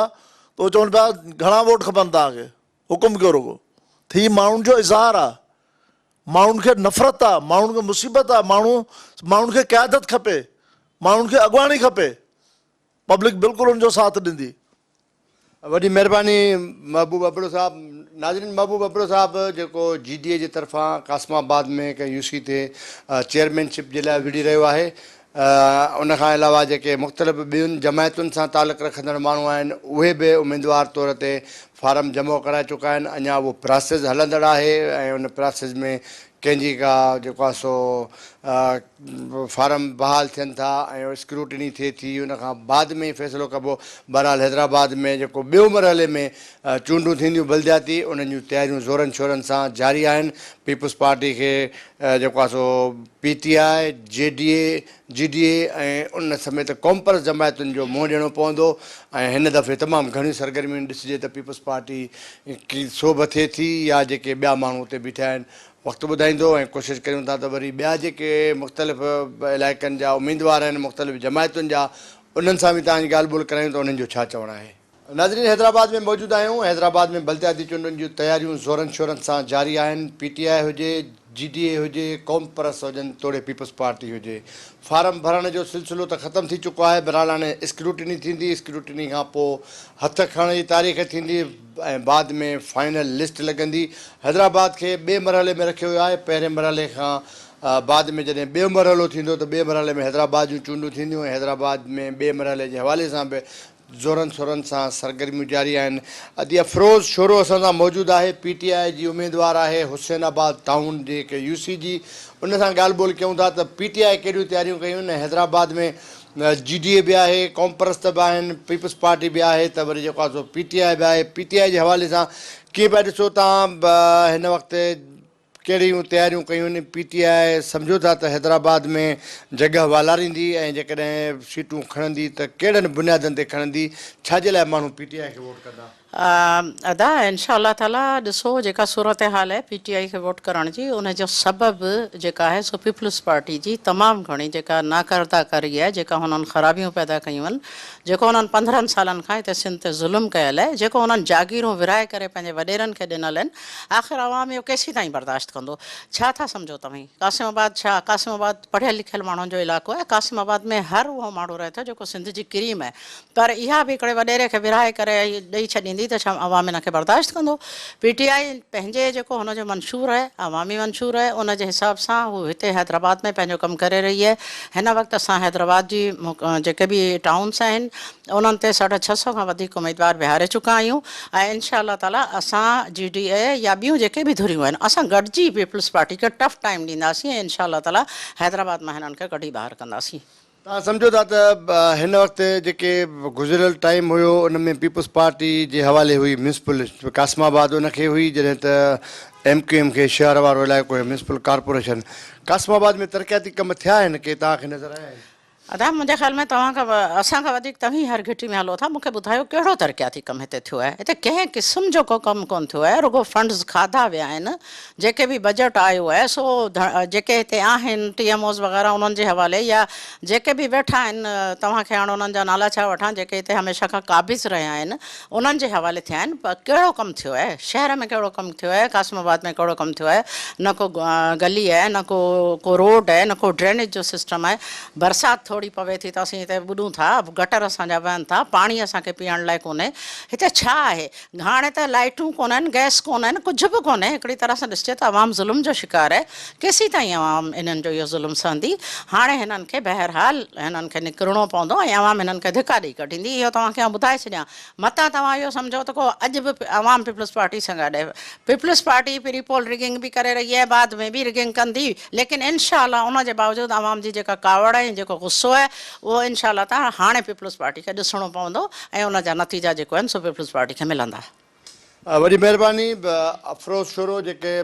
D: ته اهي چون پيا گهڻا ووٽ کپن توهان کي حڪم ڪيو رڳو ته هي ماڻهن جو اظهار آهي ماڻهن کي نفرت آهي ماڻهن کي مصيبت آهي ماڻهو ماڻهن کي قيادت کپي ماڻهن کي اڳواڻي کپي پبلڪ بلڪل ان جو ساٿ ڏيندي.
A: وڏي مهرباني محبوب ابڙو صاحب ناظرين محبوب ابڙو صاحب جيڪو جي ڊي اي جي طرفان قاسم آباد ۾ ڪنهن يو سي تي چيئرمين شپ جي لاء وڙهي رهيو آهي ان کان علاوه جيڪي مختلف ٻين جماعتن سان تعلق رکندڙ ماڻهو آهن اهي به اميدوار طور تي فارم جمع ڪرائي چڪا آهن اڃا اهو پراسيس هلندڙ آهي ۽ ان پراسيس ۾ ڪنهن جي ڪا جيڪو آهي سو فارم بحال ٿين ٿا ۽ اسڪروٽني ٿئي ٿي ان کان بعد ۾ ئي فيصلو ڪبو. بهرحال حيدرآباد ۾ جيڪو ٻيو مرحلي ۾ چونڊون ٿينديون بلدياتي انهن جون تياريون زورن شورن سان جاري آهن. پيپلز پارٽي کي جيڪو آهي سو P T I, G D A, G D A ۽ ان سميت قومپرست جماعتن جو منهن ڏيڻو پوندو ۽ هن دفعي تمام گهڻيون سرگرميون ڏسجي ته پيپلز پارٽي ڪي سوڀ ٿئي ٿي يا جيڪي ٻيا ماڻهو اتي بيٺا آهن وقت ٻڌائيندو ۽ ڪوشش ڪريون ٿا ته وري ٻيا جيڪي مختلف علائقن جا اميدوار آهن مختلف جماعتن جا انهن سان به توهان جي ڳالهه ٻولهه ڪرايون ته انهن جو ڇا چوڻ آهي. ناظرين حيدرآباد ۾ موجود آهيون حيدرآباد ۾ بلدياتي چونڊن جون تياريون زورن شورن سان جاري آهن پي ٽي آء هجي جي ڊي اي هجي قوم پرست هجن توڙي پيپلز پارٽي هجي فارم ڀرڻ جو سلسلو ته ختم ٿي چڪو آهي بهرحال هاڻي اسڪروٽني ٿيندي اسڪروٽني کان پوء هٿ کڻڻ جي تاريخ ٿيندي ۽ بعد ۾ فائنل لسٽ لڳندي. حيدرآباد کي ٻئي مرحلي ۾ رکيو ويو آهي، پهرين مرحلي کان بعد ۾ جڏهن ٻيو مرحلو ٿيندو ته ٻئي مرحلي ۾ حيدرآباد جون چونڊون ٿينديون ۽ حيدرآباد ۾ ٻئي مرحلي جي حوالي سان به زورن سورن سان سرگرميون جاري آهن. ادي افروز شورو اسان سان موجود آهي، پي ٽي آء جي اميدوار آهي، حسين آباد ٽائون جي هڪ يو سي جي ان سان ڳالهه ٻولهه ڪيون ٿا ته پي ٽي آء ڪهڙيون تياريون ڪيون آهن ۽ حيدرآباد ۾ جي ڊي اي به آهي، قومپرست به آهن، پيپلز پارٽي به آهي ته وري جيڪو آهي سو پي ٽي آء به آهي، پي ٽي آء جي حوالي سان ڪيئن پيا ڏسو توهان هن وقت ڪهڙيون تياريون ڪيون آهن، پي ٽي آء سمجهو ٿا ته حيدرآباد ۾ جڳهه والاريندي ۽ جيڪڏهن سيٽون کڻندي ته ڪهڙن بنيادن تي کڻندي، ڇا جي لاء ماڻهو پي ٽي آء کي ووٽ ڪندا؟
E: ادا انشاء الله تعالي ڏسو جيڪا صورتحال آهي پي ٽي آئي کي ووٽ ڪرڻ جي ان جو سبب جيڪا آهي سو پيپلز پارٽي جي تمام گهڻي جيڪا ناڪرده ڪري آهي جيڪا هنن خرابيون پيدا ڪيون آهن جيڪو هنن 15 سالن کان هتي سنڌ تي ظلم ڪيل آهي جيڪو هنن جاگيرون ورهائي ڪري پنهنجي وڏيرن کي ڏنل آهن آخر عوام اهو ڪيسين تائين برداشت ڪندو ڇا ٿا سمجهو توهين قاسم آباد ڇا قاسم آباد پڙهيل لکيل ماڻهن جو علائقو آهي قاسم آباد ۾ هر اهو ماڻهو رهي ٿو جيڪو سنڌ جي ڪريم آهي پر اها به هڪڙي وڏيري کي ورهائي ڪري ڏئي ڇڏيندي ته ڇا عوام ان کي برداشت ڪندو؟ پي ٽي آء پنهنجي جيڪو هن جو منشور آهي، عوامي منشور آهي، ان جي حساب سان هو هتي حيدرآباد ۾ پنهنجو ڪم ڪري رهي آهي. هن وقت اسان حيدرآباد جي جيڪي به ٽائونس آهن انهن تي ساڍا ڇهه سئو کان وڌيڪ اميدوار بيهاري چڪا آهيون ۽ انشاء الله تعاليٰ اسان جي ڊي اي يا ٻيون جيڪي به ڌريون آهن اسان گڏجي پيپلز پارٽي کي ٽف ٽائيم ڏينداسين ۽ انشاء الله تعاليٰ حيدرآباد مان هنن کي ڪڍي ٻاهر ڪنداسين.
A: توهان سمجهو ٿا ته هن وقت جيڪي گذريل ٽائيم هيو ان ۾ پيپلز پارٽي جي حوالي هئي ميونسپل قاسم آباد ان کي هئي جڏهن ته ايم ڪيو ايم کي شهر وارو علائقو هيو ميونسپل ڪارپوريشن قاسم آباد ۾ ترقياتي ڪم ٿيا آهن ڪي توهان کي نظر آيا آهن؟
E: ادا منهنجي خيال ۾ توهان کان اسان کان وڌيڪ توهين هر گهٽي ۾ هلو ٿا مون کي ٻڌايو ڪهڙو ترقياتي ڪم هتي ٿيو آهي هتي ڪنهن قسم جو ڪو ڪم ڪونه ٿيو آهي رڳو فنڊز کاڌا ويا آهن جيڪي به بجيٽ آيو آهي سو جيڪي هتي آهن ٽي ايم اوز وغيره انهن جي حوالي يا جيڪي به ويٺا آهن توهان کي هاڻ انهن جا نالا ڇا وٺان جيڪي هتي هميشه کان قابض رهيا آهن انهن جي حوالي ٿيا آهن پر ڪهڙو ڪم ٿيو آهي شهر ۾ ڪهڙو ڪم ٿيو آهي قاسم آباد ۾ ڪهڙو ڪم ٿيو آهي نه ڪو گلي آهي نه ڪو ڪو روڊ آهي نه ڪو ڊرينيج جو سسٽم آهي برسات ٿوري پوي ٿي ته اسين هتي ٻڏون ٿا گٽر اسان جا وهن ٿا پاڻي اسان کي پيئڻ لاء ڪونهي هتي ڇا آهي هاڻي ته لائيٽون ڪونهن، گئس ڪونهن، ڪجهه به ڪونهي، هڪڙي طرح سان ڏسجي ته عوام ظلم جو شڪار آهي، ڪيسيتائين عوام انهن جو اهو ظلم سهندي، هاڻي هنن کي بهرحال هنن کي نڪرڻو پوندو ۽ عوام هنن کي ڌڪا ڏئي ڪڍيندي، اهو توهان کي آئون ٻڌائي ڇڏيان، متان توهان اهو سمجهو ته ڪو اڄ به عوام پيپلز پارٽي سان گڏ آهي، پيپلز پارٽي پري پول رگنگ به ڪري رهي آهي، بعد ۾ به رگنگ ڪندي، ليڪن انشاء الله ان جي باوجود عوام جي جيڪا ڪاوڙ آهي ۽ جيڪو غصو آهي اهو انشاء الله تعاليٰ هاڻي پيپلز پارٽي کي ڏسڻو پوندو ۽ ان جا نتيجا جيڪو آهن سو پيپلز پارٽي کي ملندا.
A: وڏي مهرباني افروز شورو جيڪي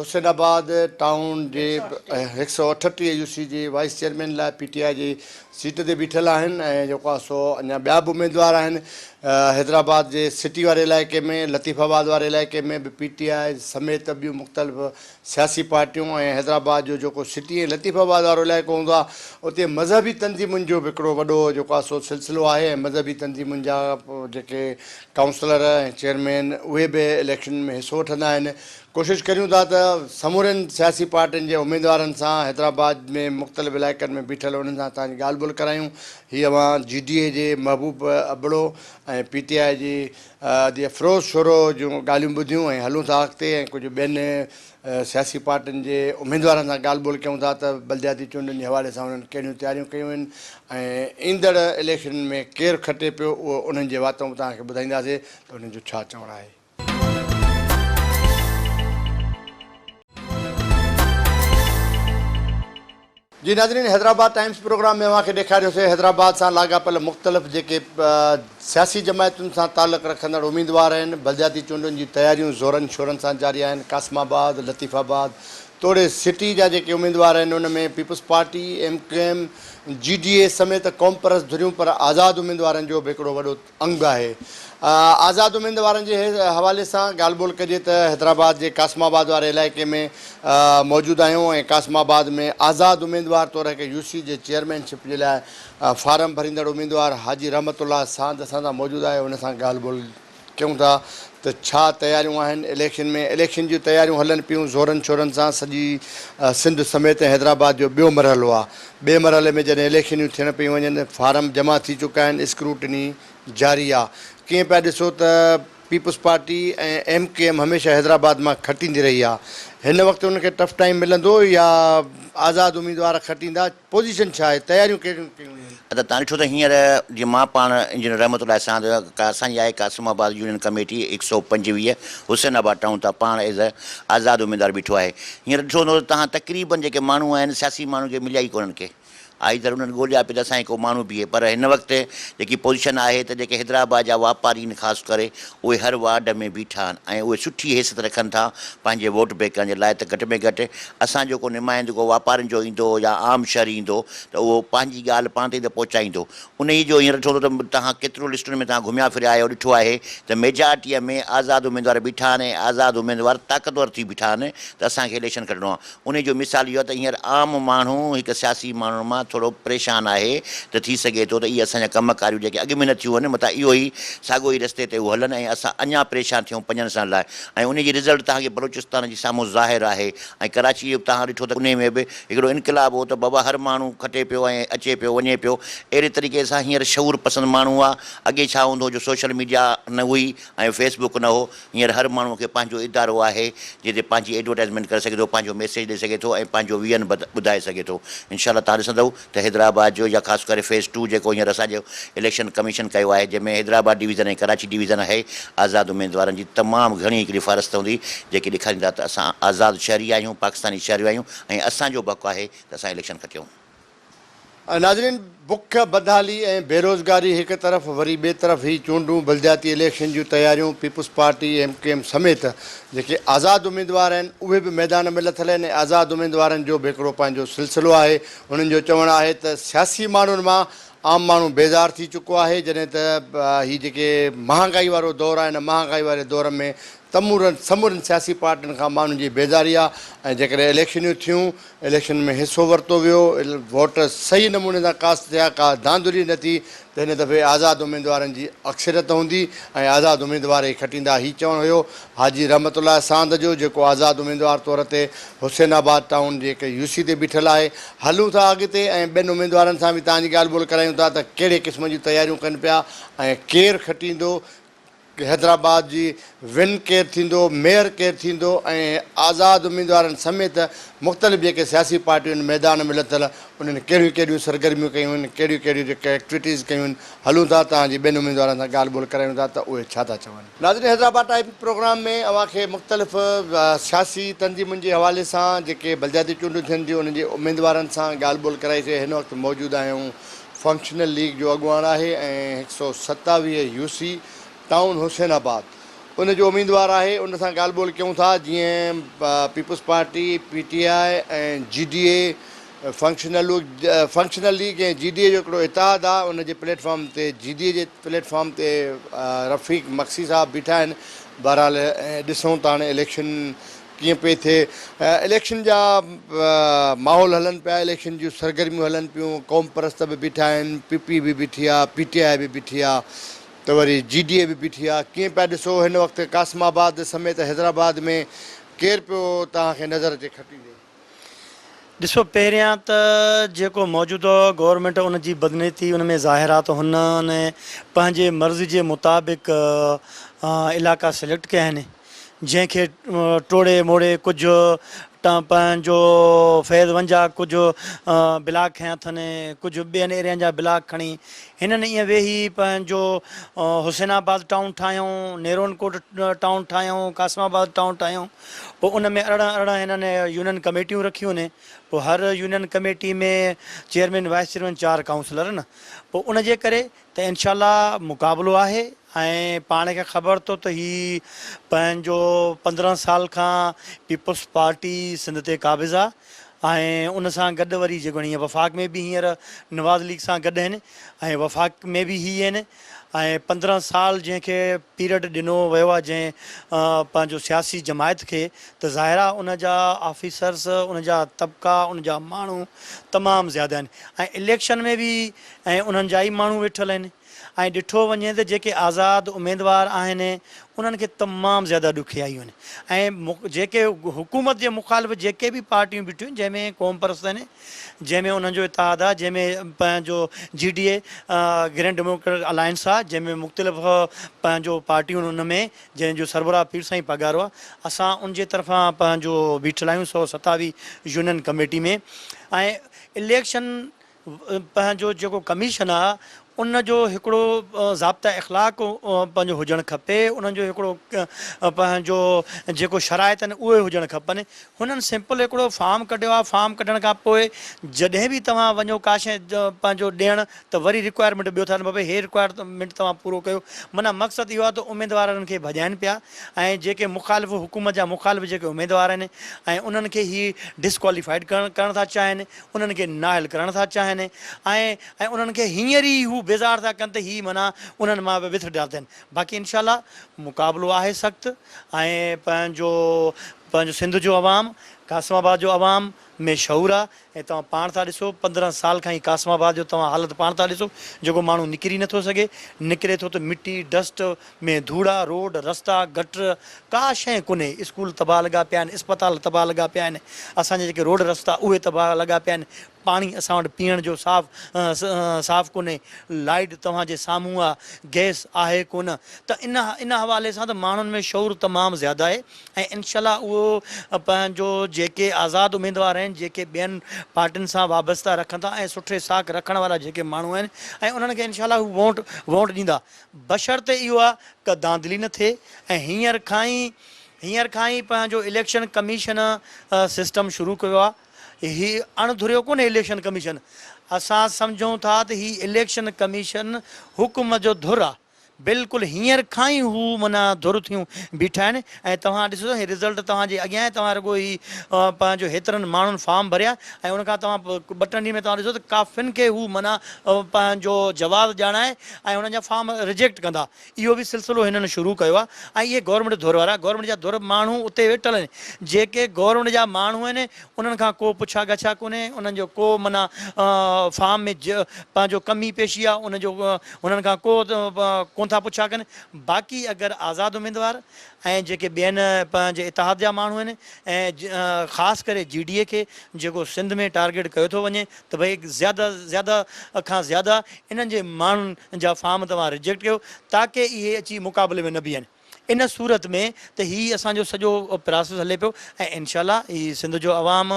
A: حسين آباد ٽائون جي 138 يو سي جي وائيس چيئرمين لاء پي ٽي آء جي سيٽ تي بيٺل آهن ۽ جيڪو آهي سو اڃا ٻيا به اميدوار آهن حيدرآباد جي سٽي واري علائقي ۾ لطيف آباد واري علائقي ۾ به پي ٽي آء سميت ٻيون مختلف سياسي پارٽيون ۽ حيدرآباد جو جيڪو سٽي ۽ لطيف آباد وارو علائقو هوندو آهي اتي مذهبي تنظيمن جو به هڪڙو وڏو جيڪو آهي سو سلسلو آهي ۽ مذهبي تنظيمن جا جيڪي ڪائونسلر ۽ چيئرمين اهي به اليڪشن ۾ حصو وٺندا آهن ڪوشش ڪريون ٿا ته سمورين سياسي پارٽين جي اميدوارن سان حيدرآباد ۾ مختلف علائقن ۾ بيٺل انهن سان توهان جي ڳالهه ٻولهه ڪرايون هي اوهان جي ڊي اي جي محبوب ابڙو ۽ پي ٽي آء جي ادي افروز شورو جون ڳالهيون ٻڌيون ۽ هلون ٿا اڳتي ۽ ڪجهه ٻين سياسي پارٽين جي اميدوارن سان ڳالهه ٻولهه ڪيون ٿا ته بلدياتي چونڊن جي حوالي سان انهن ڪهڙيون تياريون ڪيون آهن ۽ ايندڙ اليڪشن ۾ ڪير کٽي پيو اهو انهن جي واتئون به توهان کي ٻڌائينداسين ته انهن جو ڇا چوڻ آهي. جي ناظرين حيدرآباد ٽائمز پروگرام ۾ اوهان کي ڏيکاريوسي حيدرآباد سان لاڳاپيل مختلف جيڪي سياسي جماعتن سان تعلق رکندڙ اميدوار آهن بلدياتي چونڊن جي تياريون زورن شورن سان جاري آهن قاسم آباد لطيف آباد توڙي سٽي جا جيڪي اميدوار آهن ان ۾ peoples party M Q M G D A سميت قومپرست ڌريون پر آزاد اميدوارن جو به هڪڙو وڏو انگ آهي. آزاد اميدوارن جي حوالي سان ڳالهه ٻولهه ڪجي ته حيدرآباد جي قاسم آباد واري علائقي ۾ موجود آهيون ۽ قاسم آباد ۾ آزاد اميدوار طور هڪ يو سي جي چيئرمين شپ جي لاء فارم ڀريندڙ اميدوار حاجي رحمت الله ساند اسان سان موجود آهي ان سان ڳالهه ٻولهه ڪيون ٿا ته ڇا تياريون آهن اليڪشن ۾ اليڪشن جون تياريون هلن پيون زورن شورن سان سڄي سنڌ سميت ۽ حيدرآباد جو ٻيو مرحلو آهي ٻئي مرحلي ۾ جڏهن اليڪشنيون ٿيڻ پيون وڃن فارم جمع ٿي چڪا آهن اسڪروٽني جاري آهي ڪيئن پيا ڏسو ته peoples party ۽ M Q M هميشه حيدرآباد مان کٽيندي رهي آهي هن وقت انهن کي ٽف ٽائيم ملندو يا آزاد اميدوار کٽيندا پوزيشن ڇا آهي؟ تياريون ڪهڙيون ڪيون ويون آهن؟
F: ادا تان ڏٺو ته هينئر جيئن مان پاڻ انجنيئر رحمت الله ساند ڪا اسان جي آهي قاسم آباد يونين ڪميٽي 125 حسين آباد ٽائون تان پاڻ ايز آزاد اميدوار بيٺو آهي هينئر ڏٺو هوندو ته تهان تقريبن جيڪي ماڻهو آهن سياسي ماڻهن کي مليا ئي ڪونهن ڪي آئي ته انهن ڳوليا پئي ته اسان جي ڪو ماڻهو بيهي پر هن وقت جيڪي پوزيشن آهي ته جيڪي حيدرآباد جا واپاري آهن خاص ڪري اهي هر وارڊ ۾ بيٺا آهن ۽ اهي سٺي حيثيت رکن ٿا پنهنجي ووٽ بينڪن جي لاء ته گهٽ ۾ گهٽ اسان جو ڪو نمائندگو واپارين جو ايندو يا عام شهري ايندو ته اهو پنهنجي ڳالهه پاڻ تائين ته پهچائيندو. انهيء جو هينئر ڏٺو ته توهان ڪيترو لسٽن ۾ توهان گهميا ڦريا آهيو ڏٺو آهي ته ميجارٽيء ۾ آزاد اميدوار بيٺا آهن ۽ آزاد اميدوار طاقتور ٿي بيٺا آهن ته اسان کي اليڪشن کٽڻو آهي. انهيء جو مثال اهو آهي ته هينئر عام ماڻهو هڪ سياسي ماڻهن مان ٿورو پريشان آهي ته ٿي سگهي ٿو ته اهي اسان جا ڪم ڪاريون جيڪي اڳ ۾ نه ٿيون آهن متان اهو ئي ساڳيو ئي رستي تي هو هلن ۽ اسان اڃا پريشان ٿيون پنجن سالن لاء ۽ انهي جي رزلٽ توهان کي بلوچستان جي سامهون ظاهر آهي ۽ ڪراچي جو به توهان ڏٺو ته انهي ۾ به هڪڙو انقلاب هو ته بابا هر ماڻهو کٽي پيو ۽ اچي پيو وڃي پيو اهڙي طريقي سان هينئر شعور پسند ماڻهو آ اڳي ڇا هوندو هو جو سوشل ميڊيا نه هئي ۽ فيس بڪ نه هو هينئر هر ماڻهو کي پنهنجو ادارو آهي جنهن تي پنهنجي ايڊورٽائزمينٽ ڪري سگهي ٿو پنهنجو ميسيج ڏئي سگهي ٿو ۽ پنهنجو ويزن ٻڌائي سگهي ٿو انشاء الله توهان ڏسندؤ ته حيدرآباد جو يا خاص ڪري فيز ٽو جيڪو هينئر اسان جو اليڪشن ڪميشن ڪيو آهي جنهن ۾ حيدرآباد ڊويزن ۽ ڪراچي ڊويزن آهي آزاد اميدوارن جي تمام گهڻي هڪڙي فهرست هوندي جيڪي ڏيکاريندا ته اسان آزاد شهري آهيون پاڪستاني شهري آهيون ۽ اسان جو به حق آهي ته اسان اليڪشن کٽيون.
A: ناظرين بک، بدحالي ۽ بيروزگاري هڪ طرف وري ٻئي طرف هي چونڊون بلدياتي اليڪشن جون تياريون peoples party, M Q M سميت جيڪي آزاد اميدوار آهن اهي به ميدان ۾ لٿل آهن ۽ آزاد اميدوارن جو به هڪڙو پنهنجو سلسلو آهي هنن جو چوڻ آهي ته سياسي ماڻهن مان عام ماڻهو بيزار ٿي چڪو آهي جڏهن ته هي جيڪي مهانگائي وارو دور آهي ان مهانگائي واري دور ۾ تمورن سمورين سياسي پارٽين کان ماڻهن جي بيزاري آهي ۽ جيڪڏهن اليڪشنيون ٿيون اليڪشن ۾ حصو ورتو ويو، ووٽ صحيح نموني سان ڪاسٽ ٿيا، ڪا ڌانڌلي نه ٿي ته هن دفعي آزاد اميدوارن جي اڪثريت هوندي ۽ آزاد اميدوار ئي کٽيندا. هي چوڻ هيو حاجي رحمت الله ساند جو جيڪو آزاد اميدوار طور تي حسين آباد ٽائون جي هڪ يو سي تي بيٺل آهي. هلون ٿا اڳتي ۽ ٻين اميدوارن سان به توهان جي ڳالهه ٻولهه ڪرايون ٿا ته ڪهڙي قسم جون تياريون ڪن پيا ۽ ڪير کٽيندو، حيدرآباد جي ون ڪير ٿيندو، ميئر ڪير ٿيندو ۽ آزاد اميدوارن سميت مختلف جيڪي سياسي پارٽيون آهن ميدان ۾ لٿل انهن ڪهڙيون ڪهڙيون سرگرميون ڪيون آهن، ڪهڙيون ڪهڙيون جيڪي ايڪٽوٽيز ڪيون آهن، هلون ٿا توهان جي ٻين اميدوارن سان ڳالهه ٻولهه ڪرايون ٿا ته اهي ڇا ٿا چون. ناظرين حيدرآباد ٽائيمز پروگرام ۾ اوهان کي مختلف سياسي تنظيمن جي حوالي سان جيڪي بلدياتي چونڊون ٿين ٿيون انهن جي اميدوارن سان ڳالهه ٻولهه ڪرائي سي هن وقت موجود آهيون فنڪشنل ليگ جو اڳواڻ آهي ۽ 127 يو سي ٽائون حسين آباد ان جو اميدوار آهي ان سان ڳالهه ٻولهه ڪيون ٿا جيئن peoples party, P T I ۽ G D A functional functional league ۽ G D A جو هڪڙو اتحاد آهي ان جي پليٽ فارم تي جي ڊي اي جي پليٽ فارم تي رفيق مگسي صاحب بيٺا آهن بهرحال ڏسون ته هاڻي اليڪشن ڪيئن پئي ٿئي اليڪشن جا ماحول هلن پيا اليڪشن جون سرگرميون هلن پيون قوم پرست به بيٺا آهن پي پي به بيٺي آ پي ٽي آء به بيٺي آ ته وري جي ڊي اي به بيٺي آ ڪيئن پيا ڏسو هن وقت قاسم آباد سميت حيدرآباد ۾ ڪير پيو توهان کي نظر اچي کٽيندي.
G: ڏسو پهريان ته جيڪو موجوده گورنمينٽ ان جي بدنيتي ان ۾ ظاهر آ ته هن پنهنجي مرضي جي مطابق علائقا سليڪٽ ڪيا آهن جنهن کي ٽوڙي موڙي ڪجهه پنهنجو فيض ون جا ڪجهه بلاڪ کنيا اٿن، ڪجهه ٻين ايريان جا بلاڪ کڻي هنن ائين ويهي پنهنجو حسين آباد ٽائون ٺاهيائون، نيرون ڪوٽ ٽائون ٺاهيائون، قاسم آباد ٽائون ٺاهيائون، پوء ان ۾ 18 18 هنن يونين ڪميٽيون رکيون، پوء هر union committee ۾ chairman, vice chairman, چار ڪائونسلر نه، پوء ان جي ڪري ته انشاء الله مقابلو آهي ۽ پاڻ کي خبر اٿو ته هي پنهنجو 15 سال کان پيپلز پارٽي سنڌ تي قابض آ ۽ ان سان گڏ وري جيڪو هينئر وفاق ۾ به هينئر نواز ليگ سان گڏ آهن ۽ وفاق ۾ به هي آهن ۽ 15 سال جنهن کي پيريڊ ڏنو ويو آ جنهن پنهنجو سياسي جماعت کي ته ظاهر آ ان جا آفيسرس ان جا طبقا ان جا ماڻهو تمام زياده آهن ۽ اليڪشن ۾ به ۽ انهن جا ئي ماڻهو ويٺل آهن ۽ ڏٺو وڃي ته جيڪي آزاد اميدوار آهن انهن کي تمام زياده ڏکيائيون آهن ۽ جيڪي حڪومت جي مخالف جيڪي به پارٽيون بيٺيون آهن جنهن ۾ قوم پرست آهن جنهن ۾ انهن جو اتحاد آهي جنهن ۾ پنهنجو جي ڊي اي گرينڊ ڊيموڪريٽڪ الائنس آهي جنهن ۾ مختلف پنهنجو پارٽيون ان ۾ جنهن جو سربراهه پير سائين پاڳارو آهي اسان ان جي طرفان پنهنجو بيٺل آهيون 127 يونين ڪميٽي ۾ ۽ اليڪشن پنهنجو جيڪو ڪميشن آ ان جو هڪڙو ضابطه اخلاق پنهنجو هجڻ کپي انهن جو هڪڙو پنهنجو جيڪو شرائط آهن اهي هجڻ کپن هنن سمپل هڪڙو فارم ڪڍيو آ فارم ڪڍڻ کان پوء جڏهن به توهان وڃو ڪا شيء پنهنجو ڏيڻ ته وري رڪوائرمينٽ ٻيو ٿا ڏين بابا هي رڪوائرمينٽ توهان پورو ڪيو معنيٰ مقصد اهو آ ته اميدوارن کي ڀڄائن پيا ۽ جيڪي مخالف حڪومت جا مخالف جيڪي اميدوار آهن ۽ انهن کي هي ڊسڪواليفائيڊ ڪرڻ ٿا چاهين انهن کي نااهل ڪرڻ ٿا چاهين ۽ ۽ انهن کي هينئر ئي هو بيزار ٿا ڪن ته هي معنيٰ انهن مان به وٿ ڊا ٿين باقي انشاء الله مقابلو آهي سخت ۽ پنهنجو پنهنجو سنڌ جو عوام قاسم آباد جو عوام ۾ شعور آ ۽ توهان پاڻ ٿا ڏسو 15 سال کان هي قاسم آباد جو توهان حالت پاڻ ٿا ڏسو جيڪو ماڻهو نڪري نٿو سگهي نڪري ٿو ته مٽي ڊسٽ ۾ ڌوڙا روڊ رستا گٽر ڪا شيء ڪونهي، اسڪول تباهه لڳا پيا آهن، اسپتال تباهه لڳا پيا آهن، اسان جا جيڪي روڊ رستا اهي تباهه لڳا پيا آهن، پاڻي اسان وٽ پيئڻ جو صاف صاف ڪونهي، لائيٽ توهان جي سامهون آ، گئس آهي ڪونه ته ان ان حوالي سان ته ماڻهن ۾ شعور تمام زياده آهي ۽ انشاء الله اهو پنهنجو جيڪي آزاد اميدوار آهن جيڪي ٻين پارٽين سان وابسته رکن ٿا ۽ سٺي ساک رکڻ وارا جيڪي ماڻهو آهن ۽ انهن کي انشاء الله هو ووٽ ووٽ ڏيندا بشرط اهو آ ڪا ڌانڌلي نه ٿئي ۽ هينئر کان ئي هينئر کان ئي پنهنجو اليڪشن ڪميشن سسٽم شروع ڪيو آ هي اڻ ڌريو ڪونهي اليڪشن ڪميشن اسان سمجهون ٿا ته هي اليڪشن ڪميشن حڪومت جو ڌر آ بلڪل هينئر کان ئي هو معنيٰ ڌر ٿيون بيٺا آهن ۽ توهان ڏسو هي رزلٽ توهان جي اڳيان آهي توهان رڳو هي پنهنجو هيترن ماڻهن فارم ڀريا ۽ ان کان توهان ٻه ٽن ڏينهن ۾ توهان ڏسو ته ڪافين کي هو معنيٰ پنهنجو جواز ڄاڻائي ۽ انهن جا فارم رجيڪٽ ڪندا اهو به سلسلو هنن شروع ڪيو آهي ۽ اهي گورنمينٽ ڌر وارا گورنمينٽ جا ڌر ماڻهو اتي ويٺل آهن جيڪي گورنمينٽ جا ماڻهو آهن انهن کان ڪو پڇا ڳاڇا ڪونهي انهن جو ڪو معنيٰ فارم ۾ پنهنجو ڪمي پيشي آهي ان جو انهن کان ڪو ڪونه ٿا پڇا ڪن باقي اگر آزاد اميدوار ۽ جيڪي ٻين پنهنجي اتحاد جا ماڻهو آهن ۽ خاص ڪري جي ڊي اي کي جيڪو سنڌ ۾ ٽارگيٽ ڪيو ٿو وڃي ته ڀئي زياده زياده کان زياده انهن جي ماڻهن جا فارم توهان رجيڪٽ ڪيو تاڪه اهي اچي مقابلي ۾ نه بيهن ان صورت ۾ ته هي اسان جو سڄو پراسيس هلي پيو ۽ انشاء الله هي سنڌ جو عوام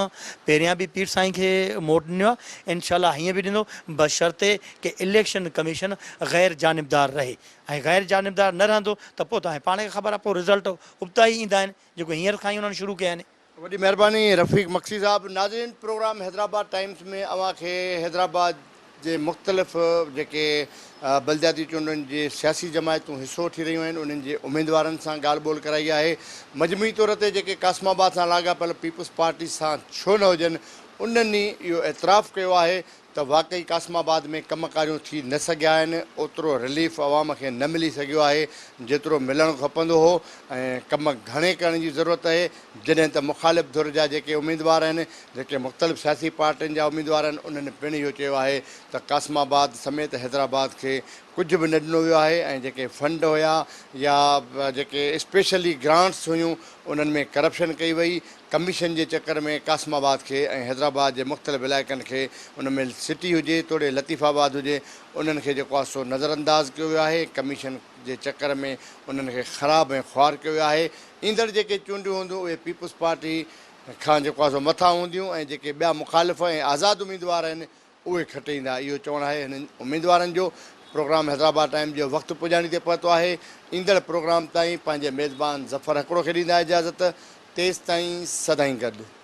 G: پهريان به پير سائين کي موٽ ڏنو آهي انشاء الله هيئن به ڏيندو بشرطي ڪه اليڪشن ڪميشن غير جانبدار رهي ۽ غير جانبدار نه رهندو ته پوء توهان کي پاڻ کي خبر آهي پوء رزلٽ ابتا ئي ايندا آهن جيڪو هينئر کان ئي انهن شروع ڪيا آهن.
A: وڏي مهرباني رفيق مگسي صاحب ناظرين پروگرام حيدرآباد ٽائيمز ۾ اوهان کي حيدرآباد جي مختلف جيڪي بلدياتي چونڊن جي سياسي جماعتون حصو وٺي رهيون آهن انهن جي اميدوارن سان ڳالهه ٻولهه ڪرائي آهي مجموعي طور تي جيڪي قاسم آباد سان لاڳاپيل پيپلز پارٽي سان ڇو نه هجن انهن ئي اهو اعتراف ڪيو آهي ته واقعي قاسم آباد ۾ ڪم ڪاريون ٿي نه سگهيا آهن، اوترو رليف عوام کي نه ملي سگهيو آهي جيترو ملڻ کپندو هو ۽ ڪم گهڻي ڪرڻ جي ضرورت اهي، جڏهن ته مخالف ڌر جا جيڪي اميدوار آهن، جيڪي مختلف سياسي پارٽين جا اميدوار آهن انهن پڻ اهو چيو آهي ته قاسم آباد سميت حيدرآباد کي ڪجهه به نه ڏنو ويو آهي ۽ جيڪي فنڊ هيا يا جيڪي اسپيشلي گرانٽس هيون انهن ۾ ڪرپشن ڪئي وئي، ڪميشن جي چڪر ۾ قاسم آباد کي ۽ حيدرآباد جي مختلف علائقن کي ان ۾ سٽي هجي توڙي لطيف آباد هجي انهن کي جيڪو آهي سو نظرانداز ڪيو ويو آهي ڪميشن جي چڪر ۾ انهن کي خراب ۽ خوار ڪيو ويو آهي ايندڙ جيڪي چونڊيون هونديون اهي پيپلز پارٽي کان جيڪو آهي سو مٿان هونديون ۽ جيڪي ٻيا مخالف ۽ آزاد اميدوار آهن اهي کٽي ايندا اهو چوڻ آهي هنن اميدوارن جو. پروگرام حيدرآباد ٽائيم جو وقت پڄاڻي تي پهتو آهي ايندڙ پروگرام تائين پنهنجي ميزبان ظفر هڪڙو کي ڏيندا اجازت تيستائين سدائين گڏ.